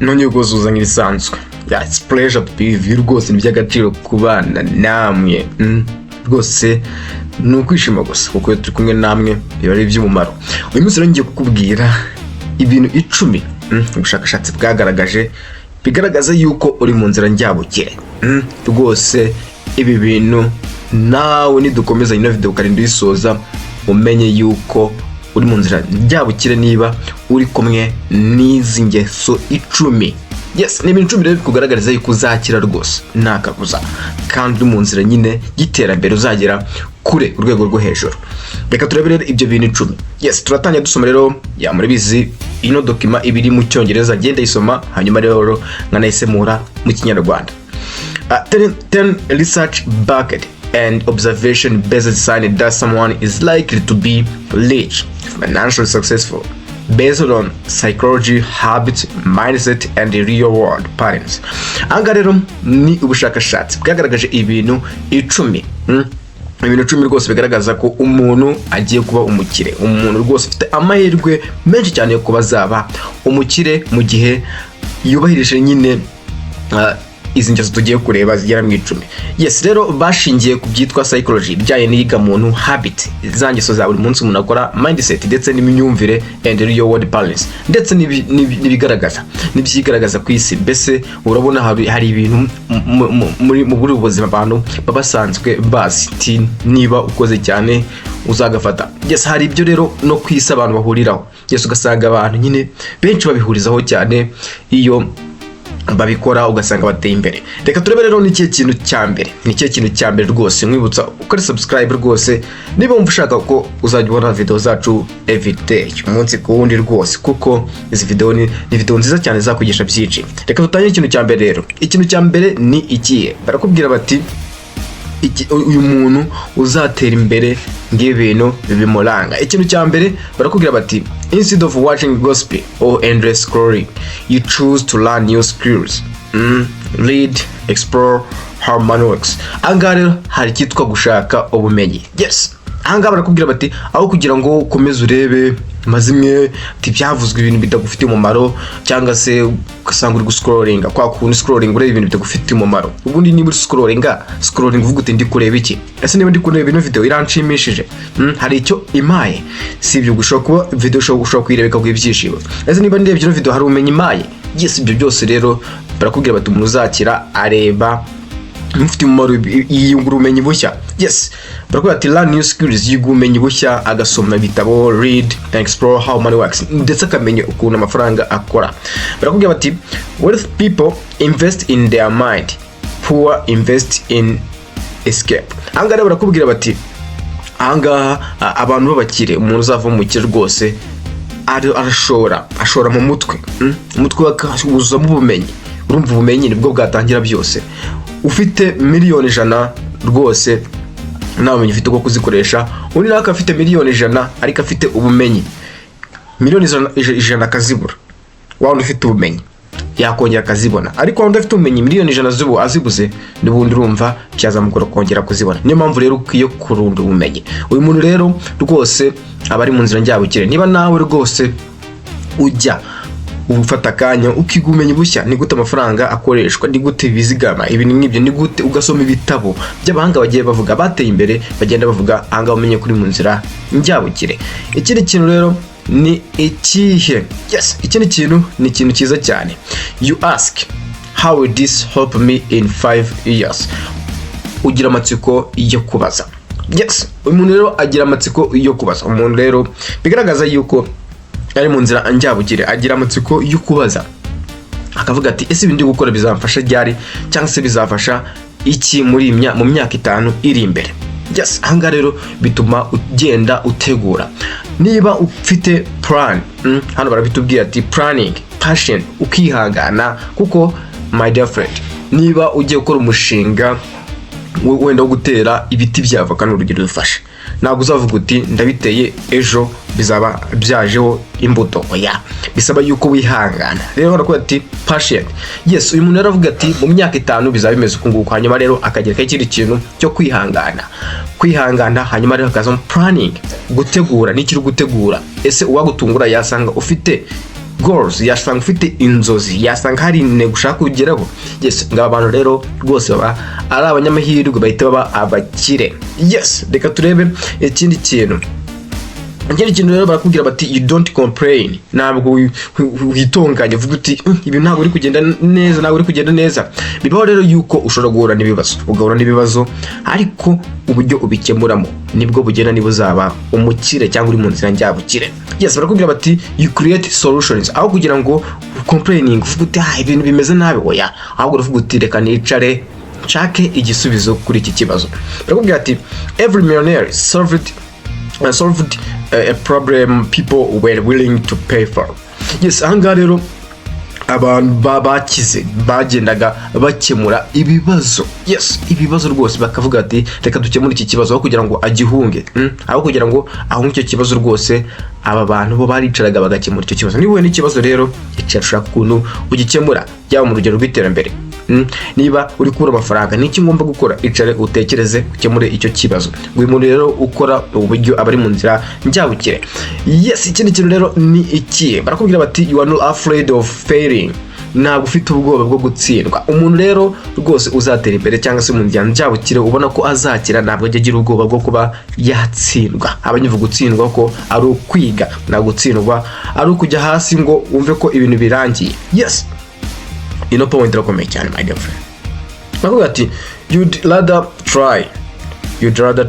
Nongeye kubasuhuza nk'ibisanzwe. Yeah, it's pleasure to be with you. Rwose ni iby'agaciro kubana namwe. Rwose ni ukwishima gusa, kuko iyo turi kumwe namwe biba ari iby'umumaro. Uyu munsi rero ngiye kukubwira ibintu 10 ubushakashatsi bwagaragaje bigaragaza yuko uri mu nzira njyabukire. Rwose ibi bintu nawe nidukomeza ino video ukarinda uyisoza, umenye yuko uri mu nzira njyabukire niba uri kumwe n'izi ngeso 10. Yes, ni ibintu 10 rero bikugaragariza yuko uzakira rwose nta kabuza, kandi uri mu nzira nyine y'iterambere, uzagera kure ku rwego rwo hejuru. Reka turebe rero ibyo bintu 10. Yes, turatangira dusoma rero. Ya, murabizi, ino document iba iri mu Cyongereza, ngenda yisoma hanyuma rero nkanayisemura mu Kinyarwanda. 10 research backed and observation based sign that someone is likely to be rich, financially successful, based on psychology, habits, mindset and the real world patterns. Ahangaha rero ni ubushakashatsi bwagaragaje ibintu 10. Ibintu 10 rwose bigaragaza ko umuntu agiye kuba umukire, umuntu rwose ufite amahirwe menshi cyane yo kuba azaba umukire mu gihe yubahirije nyine izi ngeso tugiye kureba zigera mu 10. Yes, rero bashingiye ku byitwa psychology, ibijyanye n'iyigamuntu, habit, za ngeso za buri munsi umuntu akora, mindset ndetse n'imyumvire, and real world patterns, ndetse n'ibigaragaza n'ibyigaragaza ku isi. Mbese urabona hari ibintu muri buri buzima abantu baba basanzwe bazi, ati niba ukoze cyane uzagafata. Yes, hari ibyo rero no ku isi abantu bahuriraho. Yes, ugasanga abantu nyine benshi babihurizaho cyane, iyo babikora ugasanga bateye imbere. Reka turebe rero ni ikihe kintu cya mbere, ni ikihe kintu cya mbere. Rwose nkwibutsa ukore subscribe rwose niba wumva ushaka ko uzajya ubona video zacu everyday, umunsi ku wundi rwose, kuko izi video ni video nziza cyane zakwigisha byinshi. Reka dutangire. Ikintu cya mbere rero, ikintu cya mbere ni ikihe? Barakubwira bati uyu muntu uzatera imbere, ngibi bintu bimuranga. Ikintu cya mbere barakubwira bati: "Instead of watching gossip or endless scrolling, you choose to learn new skills, read, explore how money works." Ahangaha rero hari icyitwa gushaka ubumenyi. Yes, ahangaha barakubwira bati aho kugira ngo ukomeze urebe amazimwe, ati byavuzwe, ibintu bitagufitiye umumaro, cyangwa se ugasanga uri guscrollinga kwa kuntu scrolling ureba ibintu bitagufitiye umumaro. Ubundi niba uri scrollinga, scrolling uvuga uti: "Ndi kureba iki? Ese niba ndi kureba ino video iranshimishije? Hari icyo impaye?" Si ibyo gushobora kuba video ushobora kuyireba ikaguha ibyishimo. Ese niba ndebye ino video hari ubumenyi impaye? Yes, ibyo byose rero barakubwira bati umuntu uzakira areba mufite umumaro, yiyungura ubumenyi bushya. Yes, barakubwira ati "Learn new skills", yiga ubumenyi bushya, agasoma ibitabo, read and explore how money works, ndetse akamenya ukuntu amafaranga akora. Barakubwira bati: "Wealth people invest in their mind, poor invest in escape." Ahangaha rero barakubwira bati ahangaha abantu b'abakire, umuntu uzava mu mukire rwose arashora, ashora mu mutwe, Umutwe we akawuzamo ubumenyi. Urumva ubumenyi nibwo bwatangira byose. Ufite miliyoni 100 rwose nta bumenyi ufite bwo kuzikoresha, undi nawe akaba afite miliyoni 100 ariko afite ubumenyi, miliyoni 100 akazibura, wa wundi ufite ubumenyi yakongera akazibona, ariko wa wundi afite ubumenyi miliyoni 100 azibuze n'ubundi urumva byazamugora kongera kuzibona. Niyo mpamvu rero ukwiye kurunda ubumenyi. Uyu muntu rero rwose aba ari mu nzira njyabukire niba nawe rwose ujya ufata akanya ukiga ubumenyi bushya: ni gute amafaranga akoreshwa, ni gute bizigama, ibintu nk'ibyo, ni gute ugasoma ibitabo by'abahanga bagiye bavuga bateye imbere, bagenda bavuga. Ahangaha umenye kuri mu nzira njyabukire. Ikindi kintu rero ni ikihe? Yes, ikindi kintu ni ikintu cyiza cyane: "You ask, 'How will this help me in 5 years?'" Ugira amatsiko yo kubaza. Yes, uyu muntu rero agira amatsiko yo kubaza. Umuntu rero bigaragaza yuko ari mu nzira njyabukire agira amatsiko yo kubaza, akavuga ati: "Ese ibi ndi gukora bizamfasha ryari, cyangwa se bizafasha iki muri iyi mu myaka 5 iri imbere?" Yes, ahangaha rero bituma ugenda utegura niba ufite plan. Hano barabitubwira ati planning, patient, ukihangana, kuko my dear friend, niba ugiye gukora umushinga wenda wo gutera ibiti bya avoka, ni urugero dufashe, ntabwo uzavuga uti ndabiteye ejo bizaba byajeho imbuto. Oya, bisaba yuko wihangana. Rero barakubwira ati patient. Yes, uyu muntu yaravuga ati mu myaka 5 bizaba bimeze uku nguku, hanyuma rero akagerekaho ikindi kintu cyo kwihangana, kwihangana, hanyuma rero hakazamo planning, gutegura. N'ikiri gutegura, ese uwagutungura yasanga ufite goals, yasanga ufite inzozi, yasanga hari intego ushaka kugeraho. Yes, ngo aba bantu rero rwose baba ari abanyamahirwe, bahita baba abakire. Yes, reka turebe ikindi kintu. Ikindi kintu rero barakubwira bati: "You don't complain." Ntabwo witonganya uvuga uti: "Ibi ntabwo uri kugenda neza, ntabwo uri kugenda neza." Bibaho rero yuko ushobora guhura n'ibibazo, ugahura n'ibibazo, ariko uburyo ubikemuramo nibwo bugena niba uzaba umukire cyangwa uri mu nzira njyabukire. Yes, barakubwira bati: "You create solutions." Aho kugira ngo complaining, uvuge uti: "Ah, ibintu bimeze nabi," oya, ahubwo uravuga uti: "Reka nicare nshake igisubizo kuri iki kibazo." Barakubwira ati: "Every millionaire solved a problem people were willing to pay for." Yes, ahangaha rero abantu bakize bagendaga bakemura ibibazo. Yes, ibibazo rwose bakavuga ati: "Reka dukemure iki kibazo," aho kugira ngo agihunge, Aho kugira ngo ahunge icyo kibazo rwose, aba bantu bo baricaraga bagakemura icyo kibazo. Niba uhuye n'ikibazo rero, icara ushaka ukuntu ugikemura, yaba mu rugero rw'iterambere. Niba uri kubura amafaranga, ni iki ngomba gukora? Icare utekereze, ukemure icyo kibazo. Uyu muntu rero ukora ubu buryo aba ari mu nzira njyabukire. Yes, ikindi kintu rero ni iki? Barakubwira bati: "You are not afraid of failing." Ntabwo ufite ubwoba bwo gutsindwa. Umuntu rero rwose uzatera imbere cyangwa se mu nzira njyabukire, ubona ko azakira, ntabwo ajya agira ubwoba bwo kuba yatsindwa. Aba nyivuga gutsindwa ko ari ukwiga, ntabwo gutsindwa ari ukujya hasi ngo wumve ko ibintu birangiye. Yes, ino point irakomeye cyane, my dear friend. Bavuga ati: "You'd rather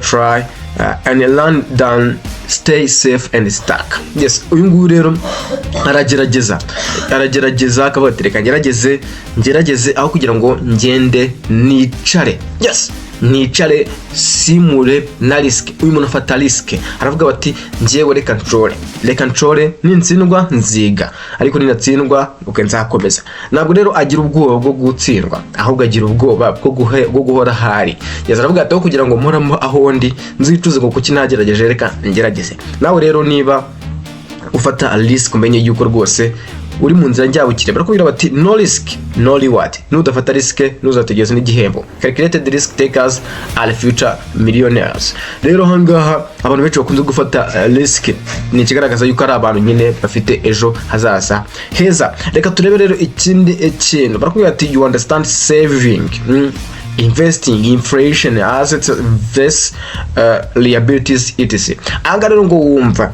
try and learn than stay safe and stuck." Yes, uyu nguyu rero aragerageza, aragerageza akavuga ati: "Reka ngerageze, ngerageze aho kugira ngo ngende nicare." Yes, nicare simure na risk. Uyu muntu afata risk, aravuga bati: "Njyewe reka nshore, reka nshore, nintsindwa nziga, ariko ninatsindwa uke nzakomeza." Ntabwo rero agira ubwoba bwo gutsindwa, ahubwo agira ubwoba bwo guhora ahari. Yes, aravuga ati: "Aho kugira ngo mporamo aho ndi, nzicuze ngo kuki ntagerageje, reka ngerageze." Nawe rero niba ufata risk, umenye yuko rwose uri mu nzira njyabukire. Barakubwira bati: "No risk, no reward." Nudafata risk, ntuzategereze n'igihembo. Calculated risk takers are future millionaires. Rero ahangaha abantu benshi bakunze gufata risk ni ikigaragaza yuko ari abantu nyine bafite ejo hazaza heza. Reka turebe rero ikindi kintu. Barakubwira ati: "You understand saving, investing, inflation, assets versus liabilities, etc." Ahangaha rero ngo wumva,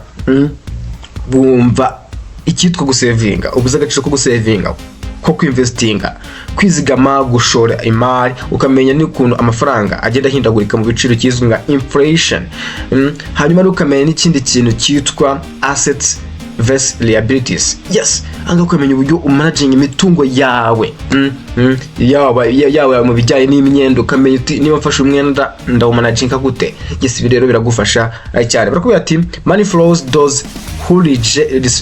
wumva icyitwa gusevinga, ubuze agaciro ko gusevinga, ko kwinvestinga, kwizigama, gushora imari, ukamenya n'ukuntu amafaranga agenda ahindagurika mu biciro, kizwi nka inflation. Hanyuma rero ukamenya n'ikindi kintu cyitwa assets versus liabilities. Yes, ahangaha ukamenya uburyo umanaginga imitungo yawe, yaba mu bijyanye n'imyenda, ukamenya uti: "Niba mfashe umwenda ndawumanaginga gute?" Yes, ibi rero biragufasha cyane. Barakubwira ati: "Money follows those who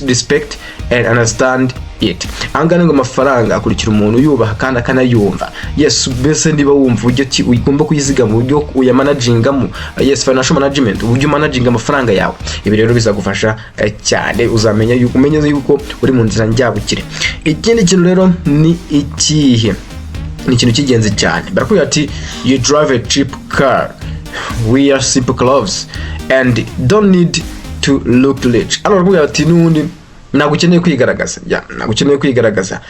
respect and understand it." Ahangaha ngo amafaranga akurikira umuntu yubaha kandi akanayumva. Yes, mbese niba wumva uburyo ki ugomba kuyizigama, uburyo uyamanagingamo, yes, financial management, uburyo umanaginga amafaranga yawe, ibi rero bizagufasha cyane. Uzamenya yuko umenye yuko uri mu nzira njyabukire. Ikindi kintu rero ni ikihe? Ni ikintu cy'ingenzi cyane. Barakubwira ati: "You drive a cheap car, wear simple clothes and don't need to look rich." Hano barakubwira ati: "N'ubundi ntabwo ukeneye kwigaragaza." Ya, ntabwo ukeneye kwigaragaza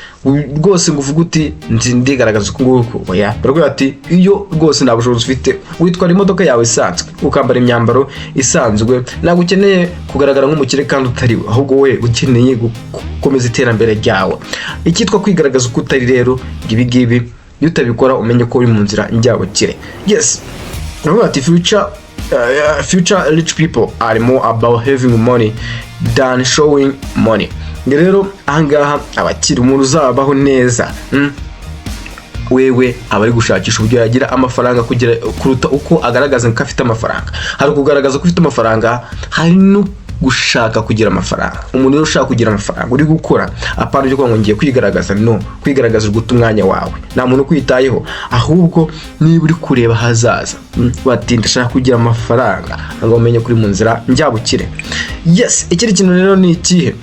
rwose ngo uvuge uti: "Nzi ndigaragaza uku nguku." Oya, barakubwira ati: "Iyo rwose nta bushobozi ufite, witwara imodoka yawe isanzwe, ukambara imyambaro isanzwe. Ntabwo ukeneye kugaragara nk'umukire kandi utari we, ahubwo we ukeneye gukomeza iterambere ryawe." Icyitwa kwigaragaza uko utari rero, ibi ngibi iyo utabikora, umenye ko uri mu nzira njyabukire. Yes, baravuga ati: "Future rich people are more about having money than showing money." Ngo rero ahangaha abakiri, umuntu uzabaho neza, wewe aba ari gushakisha uburyo yagira amafaranga kugira kuruta uko agaragaza ko afite amafaranga. Hari ukugaragaza ko ufite amafaranga, hari no gushaka kugira amafaranga. Umuntu rero ushaka kugira amafaranga, uri gukora, apana ujya kuvuga ngo ngiye kwigaragaza. No kwigaragaza, uri guta umwanya wawe, nta muntu ukwitayeho. Ahubwo niba uri kureba ahazaza, bati: "Ndashaka kugira amafaranga," ngo umenye ko uri mu nzira njyabukire. Yes, ikindi kintu rero ni ikihe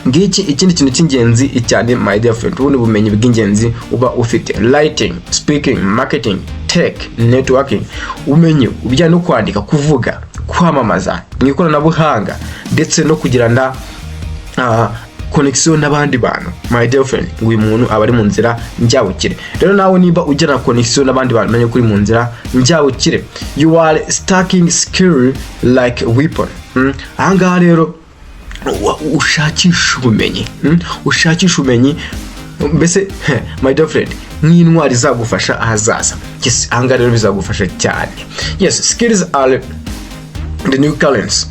ngiki? Ikindi kintu cy'ingenzi cyane, my dear friend, ubundi bumenyi bw'ingenzi uba ufite: writing, speaking, marketing, tech, networking, ubumenyi ubijyanye no kwandika, kuvuga, kwamamaza mu ikoranabuhanga, ndetse no kugirana connection n'abandi bantu, my dear friend, ngo uyu muntu aba ari mu nzira njyabukire. Rero nawe niba ugirana connection n'abandi bantu, menye ko uri mu nzira njyabukire. You are stacking skill like a weapon. Ahangaha rero ushakisha ubumenyi, Ushakisha ubumenyi mbese, my dear friend, nk'intwari izagufasha ahazaza. Yes, ahangaha rero bizagufasha cyane. Yes, skills are the new currency.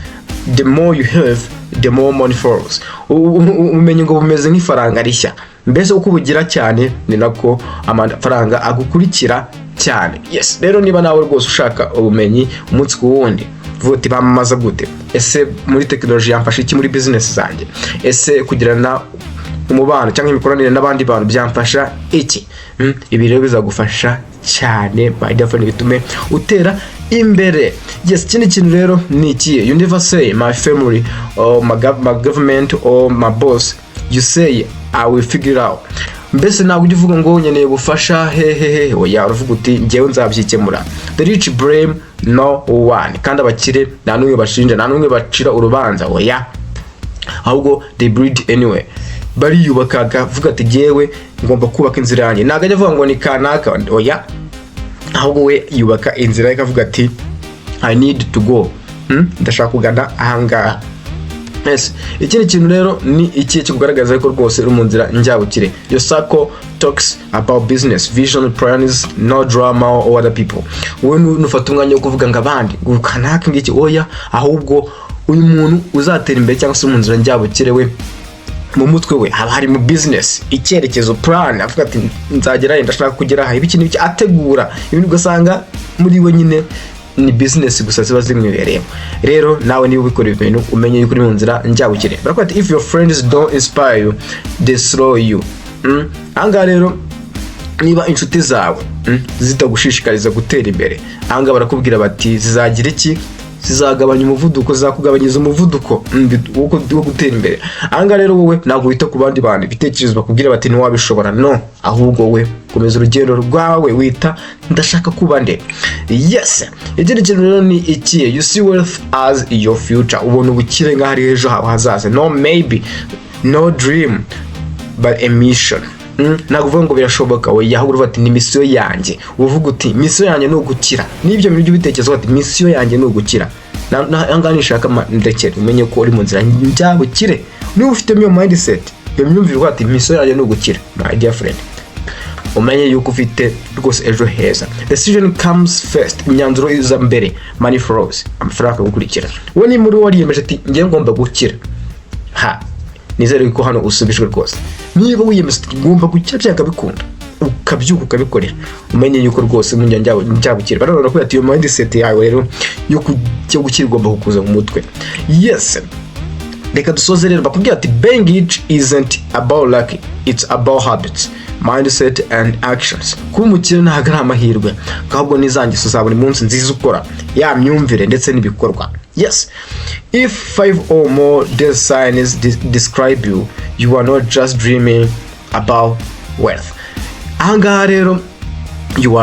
The more you have, the more money follows. Ubumenyi ngo bumeze nk'ifaranga rishya, mbese uko ubugira cyane ni nako amafaranga agukurikira cyane. Yes, rero niba nawe rwose ushaka ubumenyi umunsi ku wundi, vuga uti: "Bamamaza gute? Ese muri tekinoloji yamfasha iki muri business zanjye? Ese kugirana umubano cyangwa imikoranire n'abandi bantu byamfasha iki?" Ibi rero bizagufasha cyane, my dear friend, bitume utera imbere. Yes, ikindi kintu rero ni iki? You never say "my family" or my government" or "my boss". You say "I will figure it out". Mbese ntabwo ujya uvuga ngo nkeneye ubufasha hehehe. Oya, uravuga uti: "Njyewe nzabyikemura." The rich blame no one. Kandi abakire nta n'umwe bashinja, nta n'umwe bacira urubanza. Oya, ahubwo they build anyway. Bariyubaka, akavuga ati: "Jyewe ngomba kubaka inzira yanjye." Ntabwo ajya avuga ngo ni kanaka. Oya, ahubwo we yubaka inzira ye, akavuga ati: "I need to go, Ndashaka kugana ahangaha." Yes. Ikindi kintu rero ni iki kikugaragaza ko rwose uri mu nzira njyabukire? Your circle talks about business, vision, plans, no drama or other people. Wowe nufata umwanya wo kuvuga ngo abandi, ngo kanaka ngiki, oya, ahubwo uyu muntu uzatera imbere cyangwa se mu nzira njyabukire, we mu mutwe we haba hari mu business, icyerekezo, plan, avuga ati: "Nzagera he? Ndashaka kugera aha," ibiki n'ibiki, ategura ibintu, ugasanga muri we nyine ni business gusa ziba zimwibereyemo. Rero nawe niba ubikora ibintu, umenye yuko uri mu nzira njyabukire. Baravuga ati: "If your friends don't inspire you, they slow you." Ahangaha rero niba inshuti zawe zitagushishikariza gutera imbere, ahangaha barakubwira bati zizagira iki? Zizagabanya umuvuduko, zizakugabanyiriza umuvuduko wo gutera imbere. Ahangaha rero wowe ntabwo wita ku bandi bantu, ibitekerezo bakubwira bati "Ntiwabishobora." No, ahubwo we komeza urugendo rwawe, wita "Ndashaka kuba nde?" Yes, ikindi kintu rero ni iki? You see wealth as your future. Ubona ubukire nk'aho ari ejo hawe hazaza. No maybe, no dream, but a mission. Ntabwo uvuga ngo birashoboka, oya, ahubwo uvuga ati: "Ni mission yanjye." Uvuga uti: "Mission yanjye ni ugukira." N'ibyo bintu by'ibitekerezo ati: "Mission yanjye ni ugukira." Ahangaha nishaka ndekere, umenye ko uri mu nzira njyabukire. Niba ufitemo iyo mindset, iyo myumvire, uvuga ati: "Mission yanjye ni ugukira," my dear friend, umenye yuko ufite rwose ejo heza. Decision comes first. Imyanzuro iza mbere, money follows. Amafaranga akagukurikira. Wowe niba uri wariyemeje ati: "Njyewe ngomba gukira," ha, nizere ko hano usubijwe rwose. Niba wiyemeje ati: "Ngomba gukira byanga bikunda," ukabyuka ukabikorera, umenye yuko rwose mu njyabukire. Barabona ko ati iyo mindset yawe rero yo kujya gukira igomba kukuza mu mutwe. Yes, reka dusoze rero. Bakubwira ati: "Being rich isn't about luck, it's about habits, mindset and actions." Kuba umukire ntabwo ari amahirwe, ahubwo ni za ngeso za buri munsi nziza ukora, ya myumvire ndetse n'ibikorwa. Yes, if five or more these signs describe you, you are not just dreaming about wealth. Ahangaha rero you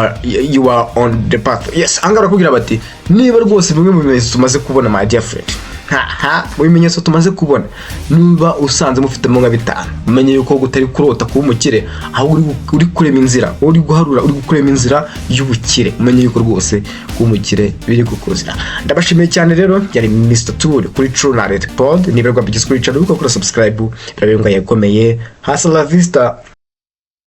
are on the path. Yes, ahangaha barakubwira bati niba rwose bimwe mu bimenyetso tumaze kubona, my dear friend, ha, mu bimenyetso tumaze kubona, niba usanze mufitemo nka bitanu, umenye yuko utari kurota kuba umukire, ahubwo uri kurema inzira, uri guharura, uri kurema inzira y'ubukire. Umenye yuko rwose kuba umukire biri kukuzira. Ndabashimiye cyane. Rero yari Mr Tour kuri True Knowledge Pod. Niba rwabigeze kuri channel, ukora subscribe, birabiyunga yakomeye. Hasta la vista.